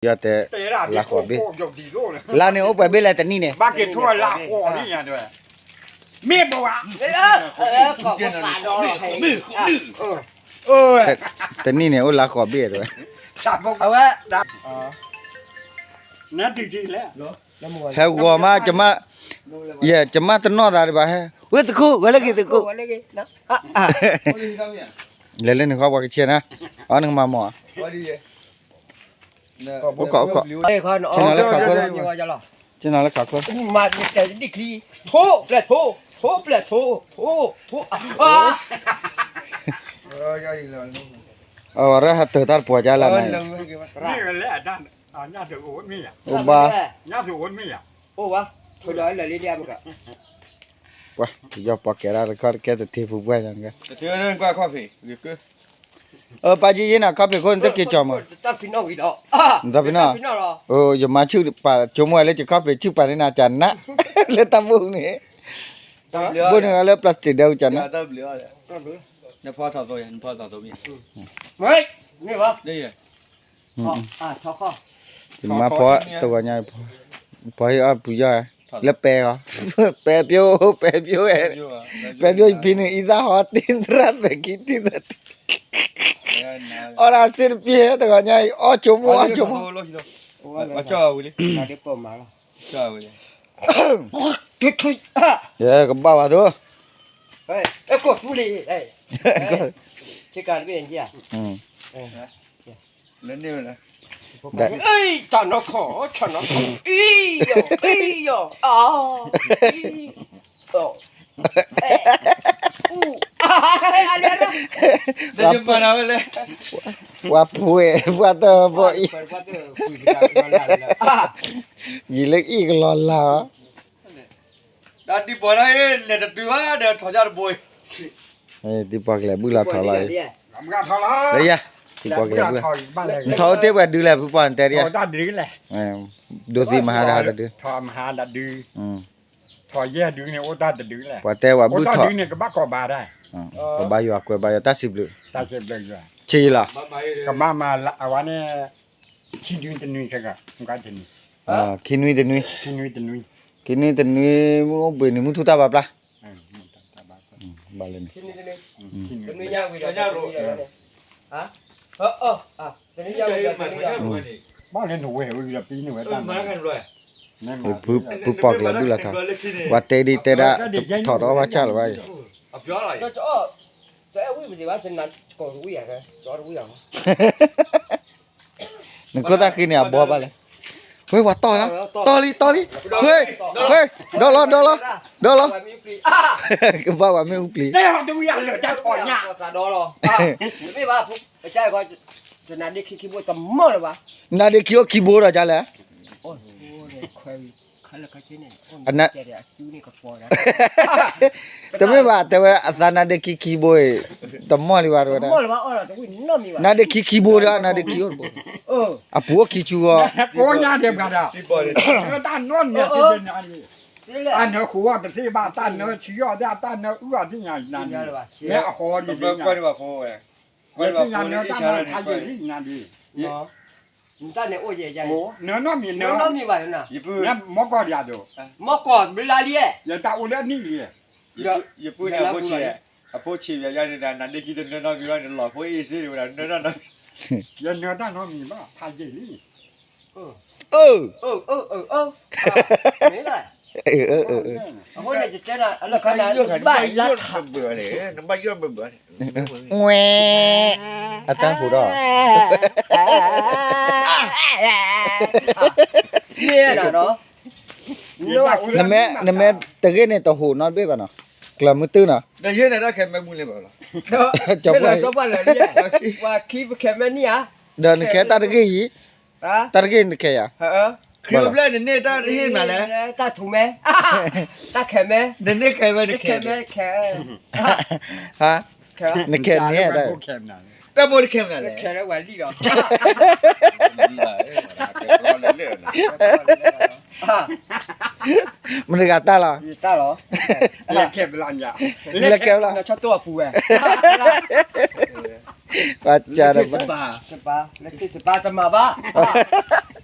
ယတဲ လါဃိးဘ့ၣ်, လါန့ၣ်အိၣ်ပှဲၤဘ့ၣ်လဲၣ်တနံၣ်န့ၣ်, ဘၣ်က့ၤထိၣ်လါဃိးန့ၣ်ညါတဲ, မ့ၢ်ဘၣ်ဝဲ, တနံၣ်န့ၣ်အိၣ်လါဃိးဘ့ၣ်တဲဝဲ, အဝဲ နတုၤလဲၣ်, ဟဲဂီၤမး ယမ့ၢ်တနီၣ်သးဒံးဘၣ်ဟဲ, ဝဲသကိး ဝဲလၢဂ့ၤသကိး, လဲၤလၢနဃီပှၤကဆဲးနၤ, အီနကမၤမီၢ်, အိၣ်ကီးအိၣ်ကီး, ဆ့ၣ်နီၤလၢခးခိၣ်, ဆ့ၣ်နီၤလၢခးခိၣ်, မၤတဒံၣ်ချံ, ထိပျဲၢ်ထိ, ထိပျဲၢ်ထိ, ထိ, ထိ, အဝဲရၢဟဲတၢၤတၢ်တပှီၤကၢ်လၢ်န့ၣ်, အိၣ်ဘၣ်, ပှၤ ယီၤပှၤကဲဒၣ်တခီတကဲတထံၣ်ဖုပှၢ်ညါ, အၢ ပၢ်ယံယံန့ၣ် ခီဖံးခိၣ်န့ၣ်တက့ၤကၠီမး, တၢ်ဖံးနီၣ်, ယမၤဆူၣ်ပာ်ကၠိမိၢ်လၢယခီဖံးဆူၣ်ပာ်န့ၢ်နၤကနၣ်, လၢတၢ်ဘိန့ၣ်, ဘိန့ၣ်လၢ plastic ဒဲကနၣ်, နဖီသီသိ, နဖီသီသိမ့ၢ်, မ့ၢ်ဘၣ်, ယမၤဖီတဂီၤညါ, ဖီဟ့ၣ်အီၣ်ပူၤယီၢ်, လၢပဲဂီၤ, ပဲပျိ ပဲပျိ, ပဲပျိယဖံန့ၣ် အံသၣ်ဟီတ့ၢ်သရၣ်သၢခံတ့ၢ်သၢ, အီၣ်ဒၣ်စ့တပျ့ၤတဂီၤညါအံၤ အီၣ်ကၠိမိၢ်အီၣ်ကၠိမိၢ်, ကဘၣ်ဝဲသိ, တၢ်နီၢ်ခိၣ်, တၢ်နီၢ်ခိၣ်, အံၤ, အံၤ, အံၤ, အံၤ, အံၤ, အံၤ, ပှၤပှဲၤ ပှၤတၢ်ဘီအံၤ, ယံာ်လၢအံၣ်ကလီၤလၢ်အီၤ, ဒ်ပှၤကလဲၤဘုၣ်လီၤထီၣ်လီၤအံၤ, ဒ်ပှၤကလဲၤဘုၣ်လီၤထီၣ်လီၤအံၤ, လၢယၤ, ဒ်ပှၤကလဲၤဘုၣ်, နထီၣ်အိၣ်တ့ၢ်ပှဲၤဒုလဲၣ် ဖုပှၢ်နတဲဒ်, ဒိးသံမဟါတဟါတဒု, ပှၤတဲဝဲဘုၣ်ထီၣ်, ကဘၣ်ယွၤကွဲးဘၣ်ယွၤတၢ်စံးဘျုး, ဆံးလီၤ, ကဘၣ်မၤအဝဲန့ၣ်, ခံနွံတနွံ, ခံနွံတနွံ, ခံနွံတနွံ, မုၢ်အိၣ်ဘှံးနံၤမုၢ်ထူၣ်တၢ်ဘၣ်ပျၢ်, ဘၣ်လၢန့ၣ်, ဘၣ်လၢနဝဲၢ်ဝဲဒီးပံန့ၣ်ဝဲတၢ်, ပှၤတဲဒ်တဲဒၣ်, ထီၣ်တအီၣ်ဘၣ်ဆၣ်လၢၤဘၣ်အံၤ, တအဲၣ်ဝံၣ်ပသ့ၣ်ဘၣ်, တနၤကီၢ်တဝံၣ်ယၤ, တဝံၣ်ယၤ, နခိၣ်သၣ်ဃံန့ၣ်အဘီဘၣ်လဲၣ်, ဝဲပှၤတီၢ်လီၤ, တီၢ်လံ တီၢ်လံ, ဝဲ, ဝဲ, ဒီးလီၤ ဒီးလီၤ, ဒီးလီၤ, ကဘၣ်ပှၤမ့ၣ်အူပျံၤ, တမ့ၢ်ဘၣ်, နဒ့ခံခံဘိတမီၢ်လၢၤဘၣ်, နဒ့ခံအိၣ်ခံဘိဒီးဒ်လဲၣ် တမ့ၢ်ဘၣ်, တဲဝဲအသးနါဒ့ခံခံဘိအံၤ, တမီၢ်လံဘၣ်တဲဝဲဒၣ်, နါဒ့ခံခံဘိဒီး နါဒ့ခံအိၣ်တဘိ, အပူၤအိၣ်ခံဆူဂီၢ်, ကိးညါဒဲးဘၣ်ဒီး, တၢ်နီတမံၤ, တၢ်နၢဃိးတသ့ဘၣ်, တၢ်နၢဆံးအီၣ်ဒၣ်, တၢ်နၢအုၣ်အီၣ်သ့ၣ်ညါ, မ့ၢ်အဃီလံ, သ့ၣ်ညါနၢတၢ်နၢခါယံာ်လံညါဒ် နတၢ်န့ၣ်အိၣ်ယဲၢ်ယဲၢ်, နနီတမံၤ, နနီတမံၤဘၣ်, မီၢ်ကီၢ်ဒၣ်ဒိး, မီၢ်ကီၢ်ဘျါလံ, ယတၢ်အိၣ်လၢအနံၣ်လံ, ယပုၢ်န့ၣ်, အဖိဆံးယၤယၤန့ၣ်ဒီး နဒ့ခံတနၢနီတမံၤဘၣ်, နလီၤဖိအ့ၣ်စ့ၢ်ဝဲဒၣ်, ယနၢတၢ်နီတမံၤဘၣ် ဖးယံာ်လံ, အၢ, မ့ၢ်လၢ, အဃိန့ၣ် ယတဲဒၣ်, အလၢခါန့ၣ် ဘၣ်ယွၤဘၣ်, ဝဲ, အတၢ်ဟူးဒီး, မ့ၢ်ဒၣ်ဒီး, နမ့ၢ်တဂ့ၢ်န့ၣ်တဟူးနီတဘ့ၣ်ဘၣ်နီၤ, ကျၢၤမုၢ်တုၤနီၤ, ဒီးယဲန့ၣ်တၢ်ခဲမဲမူလံဘၣ်လီၤ, ကၠီပှၢ်, ပှၤခံပခဲမဲနံၣ်ဧါ, ဒီးနခဲတၢ်တဂ့ၢ်အံၤ, တၢ်တဂ့ၢ်နခဲယၤ ခရံာ်အိၣ်ဖျဲၣ်နန့ၢ်တၢ်တဟ့ၣ်နၤလဲၣ်, တၢ်ထူးမဲ, တၢ်ခဲမဲ, နန့ၢ်ခဲဝဲနခဲ, နခဲ, နခဲန့ၣ်, တၢ်ဘိတခဲမနၤလဲၣ်, ခဲဝဲလံဒီး, မတၤဂၤတၢ်လီၤ, တၢ်လီၤ, လဲၤခဲဘျီညါ, လဲၤခဲဘျီ, ပှၤကၢ်ဒီး, တမၤဘၣ်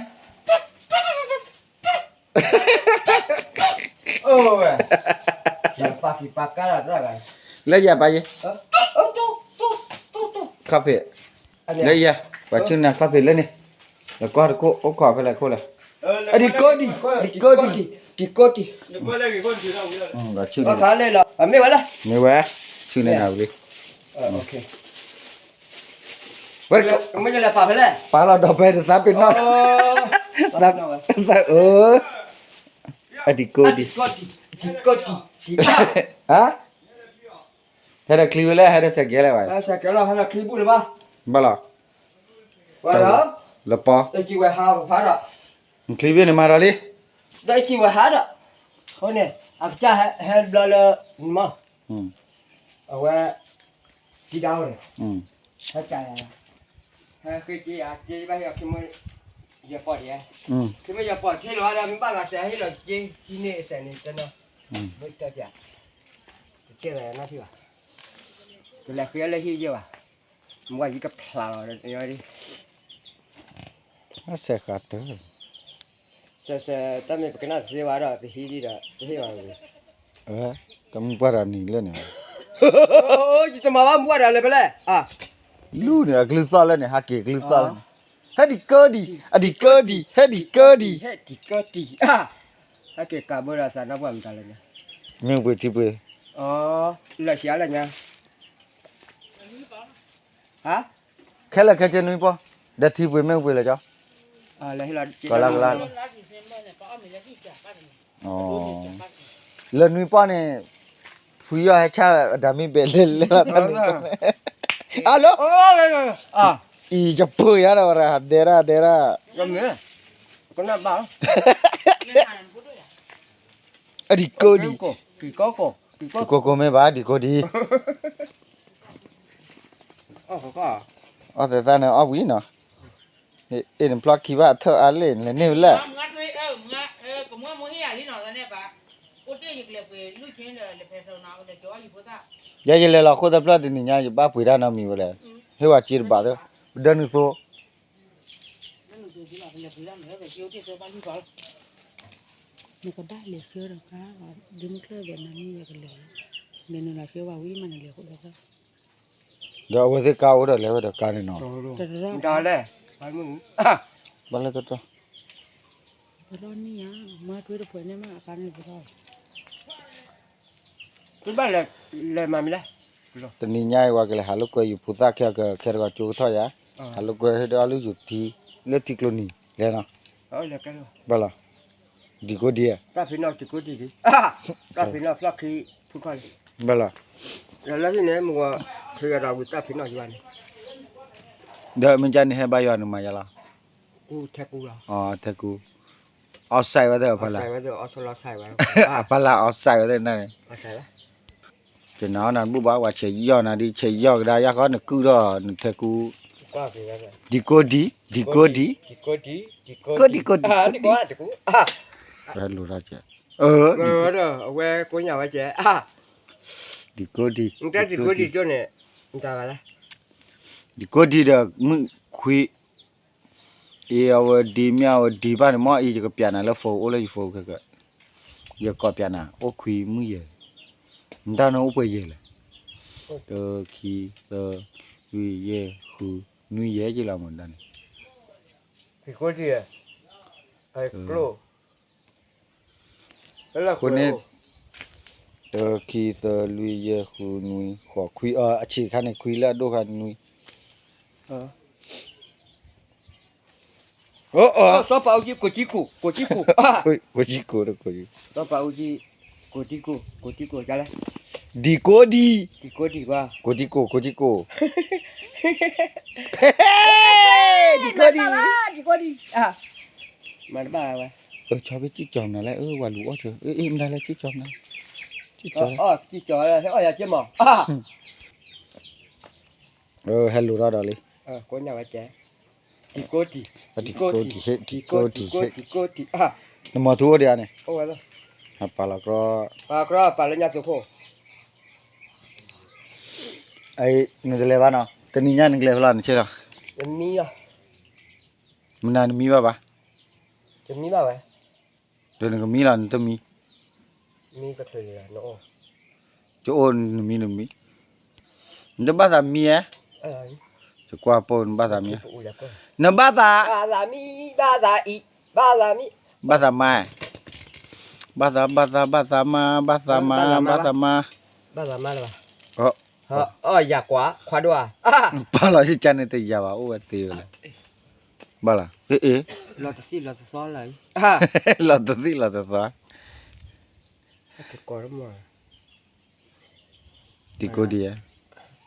အိၣ်ဝဲ, ယပာ်က့ၤပာ်ကါလီၤတၢ်ဂၤ, လၢယၤပာ်ယဲ, ခီၣ်ဖံး, လၢယၤ, ပှၤဆူန့ၣ်ခီၣ်ဖံးလၢန့ၣ်, နကွၢ်တကိၣ် အိၣ်ခိးဖဲလဲၣ်ခိၣ်လဲၣ်, အဒံကိၣ်ဒံ, ဒံကိၣ်ဒံ, ဒံကိၣ်ဒံ, ပှၤဆူန့ၣ်, မ့ၢ်ဝဲ, ဆူန့ၣ်နၤဝံၤလံ. ဝဲ ပာ်လီၤဒီးဖဲတသးပ့ၤနီၣ်, သးအၢ, အတံၤကိးဒံး, ဟါ, ဟဲဒီးချံဝဲလဲၣ် ဟဲဒီးစဲးကဲလဲၣ်ဘၣ်, ဘၣ်လီၤ, လပီ, ချံဘ့ၣ်န့ၣ်မၤဒီးလံ, ဒီးအကံဝဲဟါဒီး, အဃိန့ၣ် အကစၢ်ဟဲဘျီလၢ, အဝဲ, ကံဒၣ်န့ၣ်, ဟဲကး, ဟဲဃ့က့ၤယၤက့ၤဘၣ်ဟ့ၣ်အီၤခံမၢ, ယပီၢ်ဒံး, ခံမၢယပီၢ်ထဲလီၤဒီး မ့ၢ်ဘၣ်လီၤစဲးဟ့ၣ်လီၤက့ၤ ဟံးန့ၢ်အစဲးန့ၣ်တနီၤ, မ့ၢ်တၢ်ပျး, တကဲလီၤနီၢ်ထံဘၣ်, ကလဲၤဃ့လၢဟံၣ်ယဲၢ်ဘၣ်, မ့ၢ်ဝဲယကဖျါလီၤ, စဲးဃာ်တၢ်, စဲးစဲး တၢ်မ့ၢ်ပကနၣ်တသ့ဝဲဒီး ပဟံးဒံးဒီး ပဟ့ၣ်အီၤ, ကမုၢ်ပှၢ်ဒီးနံၤလၢန့ၣ်, ယတမၤဘၣ်မုၢ်ပှၢ်ဒီးလၢဖဲလဲၣ်, လူၢ်န့ၣ် အကလုၢ်သီၣ်လၢန့ၣ် ဟးက့ၤကလုၢ်သီၣ်လၢန့ၣ်, ဟဲဒံးကၢဒံး, အဒံးကၢဒံး, ဟဲဒံးကၢဒံး, ဟဲက့ၤကးဘၢဒီးသးနီၢ်ပှၢ်မတၤလဲၣ်န့ၣ်, မ့ၢ်ပှ့ၤထံပှ့ၤ, လၢာ်ဆံးအါလၢညါ, ဟါ, ခဲလၢာ်ခဲဆ့နွံပီၢ်, ဒီးထံပှ့ၤမ့ၢ်ပှ့ၤလၢာ်ကၠီ, ကလါကလါ, လၢနွံပီၢ်န့ၣ်, ဖုယီၢ်ဟဲဆၣ်အဒၣ်မ့ၢ်ဘဲလဲၣ်လဲၣ်လီၤတၢ်န့ၣ်, အလၢ, အံၤယပၢၢ်ယၤဒီးဝဲဒၣ် ဒဲဒၣ်ဒဲဒၣ်, အဒံးကိးဒံး, ကိးကိးမ့ၢ်ဘၣ် ဒံးကိးဒံး, အီၣ်သဲးသၣ်န့ၣ်အီၣ်ဝံၤနီၤ, အ့ၣ်နဖျီၣ်ခံဘၣ်အထၢၣ်အါလဲၣ် နလဲၤန့ၢ်ဝဲလဲၣ်, ယဲယလဲၤလီၤခိၣ်သၢဖျၢၣ်တနံၤညါ ယဘၣ်ပှ့ၤတၢ်နီတမံၤဝဲလဲၣ်, ဟ့ၣ်ဝဲစ့တဘးသၢ, ပဒၢနုာ်သိ, နကဘၣ်လဲၤဃ့ဒီးကါ, ဒ်မုၢ်ချၢၣ်သဲးနၤမ့ၢ်ယကလဲၤ, လဲၤနုာ်လီၤဃ့ဝဲဝံၤမးနလဲၤဃိသၢဖျၢၣ်, ဒီးအဝဲသ့ၣ်ကါအိၣ်ဒီးလဲၤဝဲဒီးကါန့ၣ်နီၤ, တရၢ်, ဘၣ်လၢတရၢ်, တရၢ်နံၣ်ညါ, မၤထွဲတဖှဲးန့ၣ်မးအကါန့ၣ်တရၢ် တဘၣ်လဲၤ, လဲၤမၤမံၤလဲၣ်, တနံၤညါအံၤ ပှၤကလဲၤဟးလိာ်ကွဲယူၤဖိသၣ်ခဲအံၤခဲတဂၤကၠိကထီၣ်ယၤ, ဟးလိာ်ကွဲဟဲဒီးအီၣ်လုၢ်ယူၤထံ, လၢထံကျိနံၤလဲၣ်နီၤ, ဘၣ်လီၤ, ဒံးကိးဒံး, တၢ်ဖံးနီၣ်ဒံးကိးဒံး, တၢ်ဖံးနီၣ်ဖျီၣ်ခံ, ဖုခီၣ်လံ, ဘၣ်လီၤ, လၢလၢဟံၣ်န့ၣ် မ့ၢ်ဝဲ, ဖံးယၤဒီးဝံၤတၢ်ဖံးနီၣ်ယၤန့ၣ်, ဒီးမ့ၢ်ကန့ၣ်ဟဲဘါယွၤန့ၣ်မၤယၤလီၤ, ထဲကူ, ထဲကူ, အီၣ်စဲးဝဲသ့ၣ်အဖီလာ်, အဖီလာ်အီၣ်စဲးဝဲသ့ၣ်န့ၣ်, ကနၤအီၣ်နၤတဘူၣ်ဘၣ် ပှၤဆဲးယီၢ်နၤဒ်ဆဲးယီၢ်ကဒါယၢ်ဃီနကုၢ်ထီၣ်နထဲကူ, ဒံးကိးဒံး, ဒံးကိးဒံး, ကိးဒံးကိးဒံး, ကိးဒံးကိးဒံး, အဝဲကိးညါဝဲကဲ, ဒံးကိးဒံး, ဒံးကိးဒံးဒီးမုၢ်ခွံ အံၤအဝဲဒံးမ့ၢ်အဝဲဒံးဘၣ်န့ၣ် မ်အံၤယကပျးနၤလၢ phone အိၣ်လၢယ phone ခဲကၢ, ယကိးပျးနၤ အိၣ်ခွံမုၢ်ယဲၢ်, နတၢ်န့ၣ်အိၣ်ပှဲၤယဲၢ်လဲၣ်, တၢ ခံ သၢ လွံၢ် ယဲၢ် ဃု နွံ ယဲၢ်က့လီၤမတၤန့ၣ်, အဃိန့ၣ် တၢ ခံ သၢ လွံၢ် ယဲၢ် ဃု နွံ ဃိး ခွံ, အဆံးခါန့ၣ် ခွံလၢအဒိၣ်ခါနွံ, စီၤပၤအူကၠံ ကိးကၠံကိး, ကိးကၠံကိး, စီၤပၤအူကၠံ ကိးကၠံကိး, ကိးကၠံကိး, ဒံးကိးဒံး, ကိးကၠံကိး, ကိးကၠံကိး, ဒံးကိးဒံး, ဒံးကိးဒံး, မၤတဘၣ်ဝဲ, ဆီဘ့ၣ်ကံၣ်ကၠီနၤလဲၣ်, ဝၤလူၤအီၣ်ကၠီ, မတၤလဲၣ် ကံၣ်ကၠီနၤ, ကံၣ်ကၠီ, ဟဲလိၤထီၣ်ဒီးလံ, ကိးညါဝဲကဲ, ဒံးကိးဒံး, ဒံးကိးဒံး, နမီၤထူအိၣ်ဒံးဧါန့ၣ်, ပာ်လီၤကြီ, ပာ်လီၤကြီ ပာ်လၢညါသုးခိၣ်, နကလဲၤဘၣ်နီၤ, တနံၤညါနကလဲၤဖဲလဲၣ် နဆ့ၣ်လီၤ, မနၤနမံဘၣ်ဘၣ်, တမံဘၣ်ဝဲ, ဒီးနကမံလီၤ နတမံ, ကအိၣ်နမံနမံ, နတဘၣ်သးမံဧါ, ယကွၢ်ပိာ်နဘၣ်သးမံ, နဘၣ်သး, ဘၣ်သးမံ, ဘၣ်သးမံ, ဘၣ်သးမါ, ဘၣ်သး ဘၣ်သး ဘၣ်သးမါ, ဘၣ်သးမါ ဘၣ်သးမါ, ဘၣ်သးမါလၢၤဘၣ်, အ အီၣ်ယၤကွၢ် ခွါဒိၣ်ဧါ, ပာ်လီၤယကါန့ၣ်တယၤဘၣ် အိၣ်ဝဲသ့ဝဲလဲၣ်, ဘၣ်လီၤ, လီၤတသံၣ်လီၤတသီလီၤ, လီၤတသံၣ်လီၤတသီ, တံၤကိးဒံးဧါ, တံၤကိးဒံးနၤ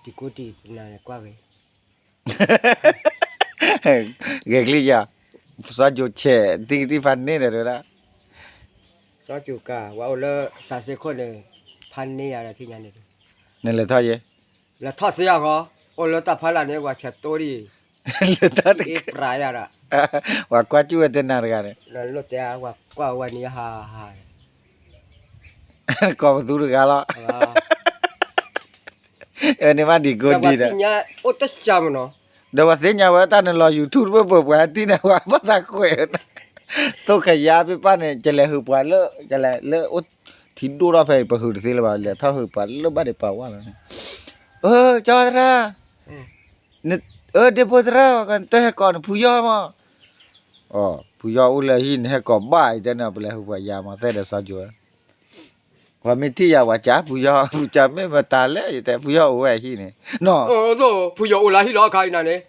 ကွၢ်ဂ့ၤ ဂဲၤကလံၣ်ယၤ, စီၤကိၤဆဲး တံၤကတံၢ်ဖးန့ၢ်ဒီးတဝဲဒၣ်, စီၤကိၤကၤ ဝဲအိၣ်လၢစးစ့ခိၣ်န့ၣ်, ဖးန့ၢ်ယၤဒီးထံၣ်ညါန့ၣ်, နလဲၤထီၣ်ယဲ, လဲၤထီၣ်သ့အဂီၢ်, အိၣ်လၢတၢ်ဖးလၢ်န့ၣ် ပှၤဆဲးတိၢ်ဒံး, လၢတၢ်တက့ၢ်, ပြးယၤဒီး, ပှၤကွၢ်ကၠူၣ်ဝဲတဲနၤတဂၤန့ၣ်, လိၣ်တဲ ပှၤကွၢ်ဝဲန့ၣ်ဟးဟး ကိးပသူတဂၤလီၤ, အန့ၣ်မးဒံးကိးဒံးဒီး, အိၣ်တစၢ်မနီၤ, ဒီးပှၤသ့ၣ်ညါဝဲတၢ်နလီၤ YouTube တဘၢၣ်ပှၤဟဲတံၢ်န့ၣ် ပှၤဘၣ်သးကွဲး, သိၣ်ခယါပ့ၢ်ပၢ်န့ၣ် ကလဲၤဟုးပှၤလၢ, ကလဲၤလၢအိၣ်ထံဒိၣ်ထီၣ်ဖဲအံၤ ပဟုးတသ့လၢၤဘၣ် လဲၤထီၣ်ဟုးပှၤလၢဘၣ်ဒံးပာ်ဝဲလီၤန့ၣ်, အၢ ကၠီသရၣ်, အၢ ဒ့ဖိသရၣ် တဟဲကိးန့ၣ် ဖုယီၢ်မး, ဖုယီၢ်အိၣ်လၢဟံၣ်န့ၣ် ဟဲကိးဘၣ်အံၤတဲန့ၣ် ပလဲၤဟုးပှၤယၤမး သဲဒီးစီၤကိၤ ပှၤမ့ၢ်ထံၣ်ယၤ ပှၤကးဖုယီၢ်, ပှၤကးမ့ၢ်မတၤလဲၣ် ယတဲ ဖုယီၢ်အိၣ်ဝဲအဟံၣ်န့ၣ်, နီၢ်, ဖုယီၢ်အိၣ်လၢဟံၣ်လီၤ အခါအံၤနၤန့ၣ်,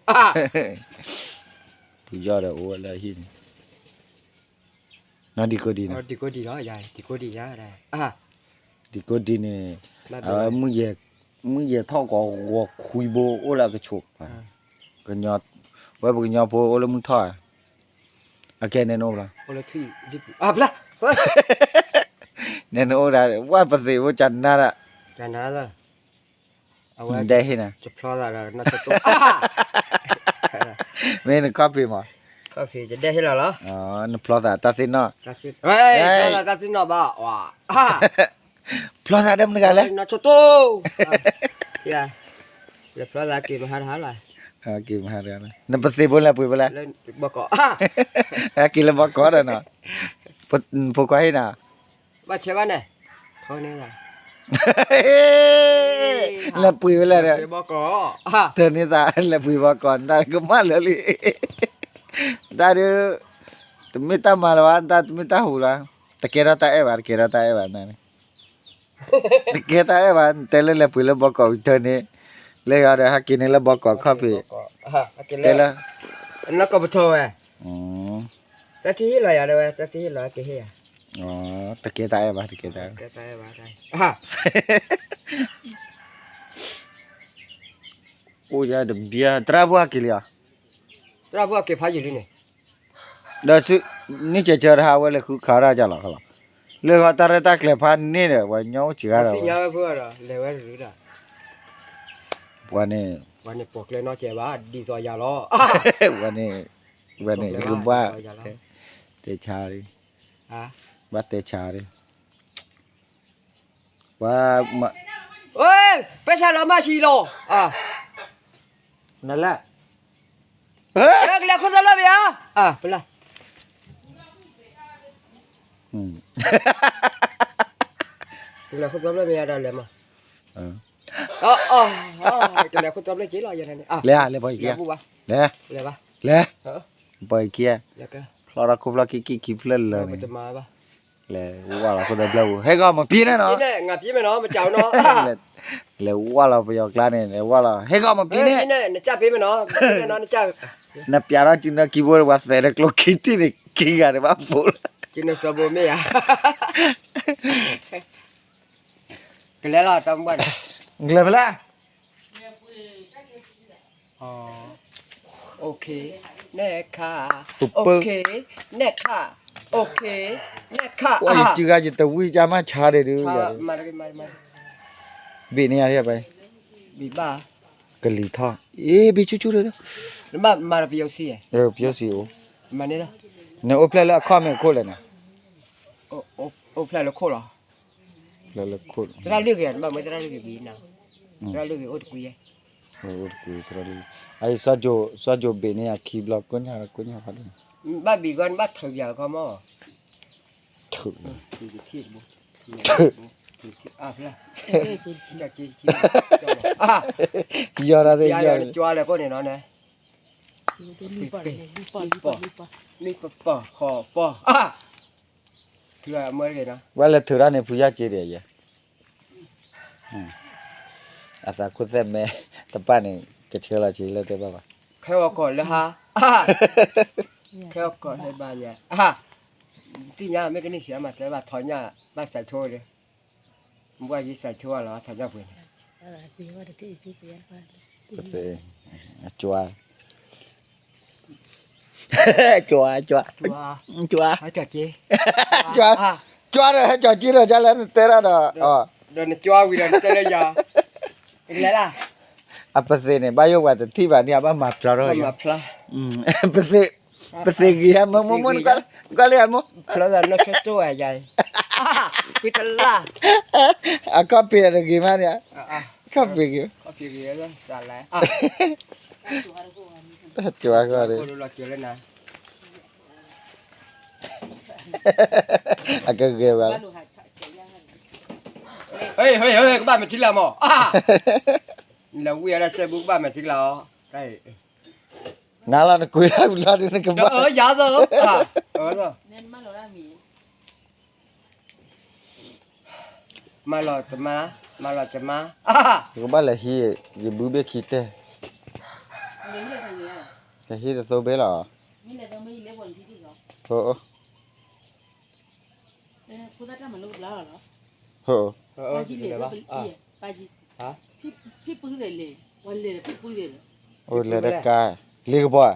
ဖုယီၢ်ဒီးအိၣ်ဝဲလၢအဟံၣ်န့ၣ်, ဒံကိဒံနီၤ, ဒံကိဒံလီၤ, ဒံကိဒံယၤ, ဒံကိဒံန့ၣ်, အဝဲ, မုၢ်ယဲၢ်ထီၣ်ကီးဂီၤခွံဘိအိၣ်လၢအကဆိး, ဝဲပကညီဖိအိၣ်လၢမုၢ်ထီၣ်ဧါ, အကဲနဲနအိၣ်ဘျီ, နဲနအိၣ်ဒၣ် ဝဲပသ့ၣ်ဖိကနါဒၣ်, ဒဲဟ့ၣ်နၤ, မ့ၢ်နခီၣ်ဖံးမး, နဖျီသးတၢ်သ့ၣ်နီၣ်, တၢ်သ့ၣ်နီၣ်ဘၣ်, ဖျီသးဒီးမနုၤဂၤလဲၣ်, လဲၤဖျီသးက့ၤမဟါတဟါလီၤ, က့ၤမဟါတဟါလီၤ, နပသ့ၣ်ဖိလဲၣ်ပှ့ၤဖိလဲၣ်, က့ၤလၢဘီကီးဒီးနီၤ, ဖိခွါဟ့ၣ်နၤ, ဘၣ်ဆဲးဘၣ်န့ၣ်, လဲၤပှ့ၤဝဲလဲၣ်ဒီး, တၢ်န့ၣ်သးလဲၤပှ့ၤဘီကီး တၢ်ကမၣ်လၢာ်လံ, တၢ်ဒုး, တမ့ၢ်တၢ်မၤလၢၤဘၣ် တၢ်တမ့ၢ်တၢ်ဟူးလီၤ, တကဲထီၣ်တၢ်အဲၣ်ဘၣ် တကဲထီၣ်တၢ်အဲၣ်ဘၣ်န့ၣ်, တကဲတၢ်အဲၣ်ဘၣ် နတဲလၢလဲၤပှ့ၤလၢဘီကီးတၢ်န့ၣ်, လၢယၤဒီးဟဲက့ၤန့ၣ်လၢဘီကီးခီၣ်ဖံး, တဲလၢ, နီၢ်ကီၢ်ပထီၣ်ဝဲ, တၢ်တဟ့ၣ်လီၤယၤဒၣ်ဝဲ တၢ်တဟ့ၣ်လီၤကဟ့ၣ်ယၤ, တကဲတၢ်အဲၣ်ဘၣ် တကဲတၢ်အဲၣ်ဘၣ်, အိၣ်ယၤတဘျီ သရၣ်ဖိဟဲက့ၤလံဧါ, သရၣ်ဖိဟဲက့ၤဖးယံာ်လံန့ၣ်, ဒီးနံၣ်ကဲးကၢတဟါဝဲလဲၤဃုခးတၢ်ကလီၤကလီၤ, လၢဃီတၢ်ရဲၣ်တၢ်ကျဲၤဖးန့ၣ်ဒီး ပှၤကညီအိၣ်စှၤဂၤဒီး, ပှၤန့ၣ်, ပှၤန့ၣ်ပီာ်ကျဲနီၢ်ကဲးဘၣ် ဒ်သိးယၤလီၤ, ပှၤန့ၣ်, ပှၤန့ၣ်ကဘၣ်, တဲဆါ, ဘၣ်တဲဆါ, ပှၤ, ပဲဆါလီၤမၢ်ဆံးလီၤ, နလဲၣ်, ကလဲၤခိၣ်သဘျ့မ့ၢ်ဧါ, ပလၢ်, ကလဲၤခိၣ်သဘျ့မ့ၢ်ဧါဒီးလဲၤမး, ကလဲၤခိၣ်သဘျ့က့ၤလီၤ, လဲၤ, လဲၤပှၤက့ၤ, လဲၤ, လဲၤ, ပှၤက့ၤ, ဖျီထီၣ်ခိၣ်ဖျီၣ်ခံခံခံဖျၢၣ်လၢာ်န့ၣ်, လဲၤဝၢ်လီၤခိၣ်သဘျ့ပူၤ ဟဲဂီၤမပ့ၤန့ၣ်နီၤ, လဲၤဝၢ်လီၤပယီၤကျါန့ၣ် လဲၤဝၢ်လီၤ ဟဲဂီၤမပ့ၤန့ၣ်, နပျးထီၣ်စုနီၢ်ကံဘိ ပှၤသဲးဒီးကျိခံထံၣ်န့ၣ် ခံဂၤန့ၣ်ဘၣ်ဖိလီၤ, ကလဲၤလီၤတၢ်မုၢ်ဘၣ်န့ၣ်, ကလဲၤဖဲလဲၣ် OK, next card, OK, next card, OK, next card, ယစုဂၤယတဝံၣ်ကမၣ်ဆါဒီးဒုး, ဘ့ၣ်န့ၢ်ယၤ, ဘ့ၣ်ဘၣ်, ကလံၤထီၣ်, အ့ ဘ့ၣ်ဆူၣ်ဆူၣ်ဒီး, နဘၣ်မၤဒီးပယီၤစံ, ပယီၤစံအိၣ်, နအိၣ်ဖျဲၣ်လၢအခီၣ်မ့ၢ်ခိၣ်လဲၣ်န့ၣ်, အိၣ်ဖျဲၣ်လၢခိၣ်လီၤ သရၣ်လုၢ်ဂ့ၤ, နဘၣ်မ့ၢ်သရၣ်လုၢ်ဂ့ၤဘၣ်နၤ, သရၣ်လုၢ်ဂ့ၤအိၣ်တကွံ, အိၣ်တကွံ, အံၤ စီၤကိၤဘ့ၣ်န့ၣ် အခံဘျီ ကိညါကိညါဖးဒိၣ်, ဘၣ်ဘံၣ်ဂီၢ် နဘၣ်ထုးပၠးကီမီၢ်, ထုး, ထုး, ယီၤတၢ်သ့ၣ်ယီၤ, ကွၢ်လၢကိၣ်န့ၣ်နီၤန့ၣ်, ပပီၢ်, ပပီၢ်, ဃီပီၢ်, ဝဲလဲၤထုးတၢ်န့ၣ် ဖုယီၢ်က့ၤဒံးယဲ အသးခိၣ်သဲၣ်မဲတပၣ်န့ၣ် ကဆှၢလီၤဆံးလၢတဲဘၣ်ဘၣ်. ခဲအီၣ်ကီၢ်လၢဟါ, ခဲအီၣ်ကီၢ်လၢဘၣ်ယၤ, သ့ၣ်ညါမ့ၢ်ကန့ၢ်ဆံးအမၤတဲဘၣ်ထီညၣ်, ဘၣ်စးဆိဒီး, ဘၣ်ယံၤစးဆိအလီၤထီညၣ်ပှ့ၤန့ၣ်, အကွၢ်, ကွၢ်, ကွၢ်, ကွၢ်ဒီးဟဲကၠီၤက့ဒီး ကလဲၣ်နတဲရၣ်ဒီး, ဒီးနကွၢ်ဝံၤဒီးနတဲလၢယၤ, လဲၤလၢ, အပသ့ၣ်န့ၣ် ဘၣ်ယိၣ်ပှၤတထံၣ်ဘၣ်န့ၣ် အဘၣ်မၤဖျါထီၣ်, ပသ့ၣ်, ပသ့ၣ်ဂ့ၤဟဲမ့ၢ်မ့ၢ်မ့ၢ်နကွၢ်လံ, နကွၢ်လံမ့ၢ်, ဖျါဂၤနီၢ်ခဲတိၢ်ဝဲယၤ, ကွံတလၢ်, အခီၣ်ဖံးတဂ့ၤမးန့ၣ်, အခီၣ်ဖံးဂ့ၤ, တၢ်ကွၢ်ဂီၢ်န့ၣ် အကဂဲၤဘၣ်လီၤ, ကဘၣ်မဲာ်ထံလၢ်မး, လဲၤဝံၤအဒၣ်စဲဘူးကဘၣ်မဲာ်ထံလၢ်အီၤ, နၤလီၤနကွံာ်လၢဝံၤလီၤဒ်နကဘၣ်, ယၤသီ, မၤလီၤတမါ, မၤလီၤတမါ, ယကဘၣ်လဲၤဟံး, ယဘုဘ့ၣ်ခံတဲ, ကဟံးတသိးဘ့ၣ်လီၤ, လဲၤတကါ, လ့ကပီၤ,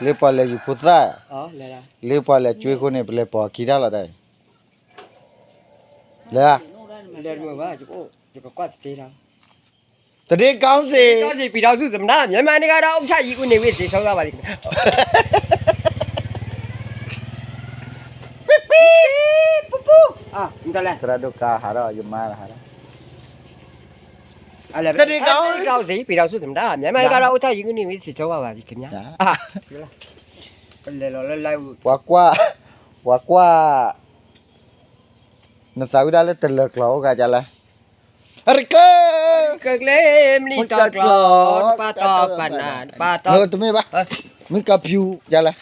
လ့ပီၤလဲၤယူၤဖိသၣ်, လ့ပီၤလဲၤကွ့ဃိန့ၣ် ပလဲၤပိာ်ခံတၢ်လီၤတၢ်အံၤ, လဲၤ, တဒ့ကောင်းစေ, ပြည်ထောင်စုသမ္မတ မြန်မာနိုင်ငံတော် ဥက္ကဋ္ဌကြီး ဦးနေဝင်း သေဆုံးသွားပါသည်ခင်ဗျာ. ပူပူ, သရၣ်ဒိၣ်ကါဟးထီၣ် ယမါဟးထီၣ်, တဒ့ကောင်းစေ, ပြည်ထောင်စုသမ္မတ မြန်မာနိုင်ငံတော် ဥက္ကဋ္ဌကြီး ဦးနေဝင်း သေဆုံးသွားပါသည်ခင်ဗျာ. ပှၤကွၢ်, ပှၤကွၢ်, နသးဝံၣ်ဒၣ်လၢတလၢၤကျီၤအိၣ်ဂၤဒ်လဲၣ်, အရကၢ, ကကျဲ, မနံၤတီၤကျီၤ, တပၢ်တီၤပနၢ်, တပၢ်တီၤ, တမ့ၢ်ဘၣ်, မ့ၢ်ကဖၠူဒ်လဲၣ်,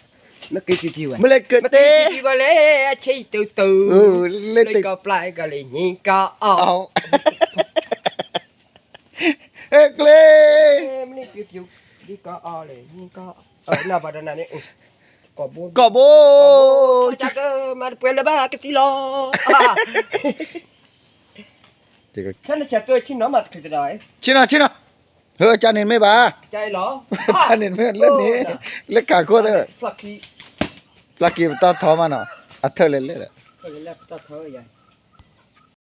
မ့ၢ်ကဖၠူ, မ့ၢ်လဲၤကတဲ, မ့ၢ်ကဖၠူဘၣ်လဲၣ်, အဆ့တုၤတုၤ, လၢကပျၢ်ကလံၤညံကီအီၣ်, အကျဲ, မ့ၢ်ကဖၠူ, ဒ်ကီအီၣ်လံၤညံကီ, နဘၣ်ဒီးနၤန့ၣ်, ကိာ်ဘိ, ကိာ်ဘိ, မၤတပှဲၤလၢၤဘၣ်ကသံလီၤ. ဆ့ၣ်နီၤ, ဆ့ၣ်နီၤ, ကန့ၣ်မ့ၢ်ဘၣ်, ကန့ၣ်မ့ၢ်လၢန့ၣ်, လၢကးခိၣ်သၢ, ပျၢ်က့ၤပတီၢ်ထီမးနီၤ, အထၢၣ်လဲၤလဲၣ်ဒီး, ပတီၢ်ထီယၤ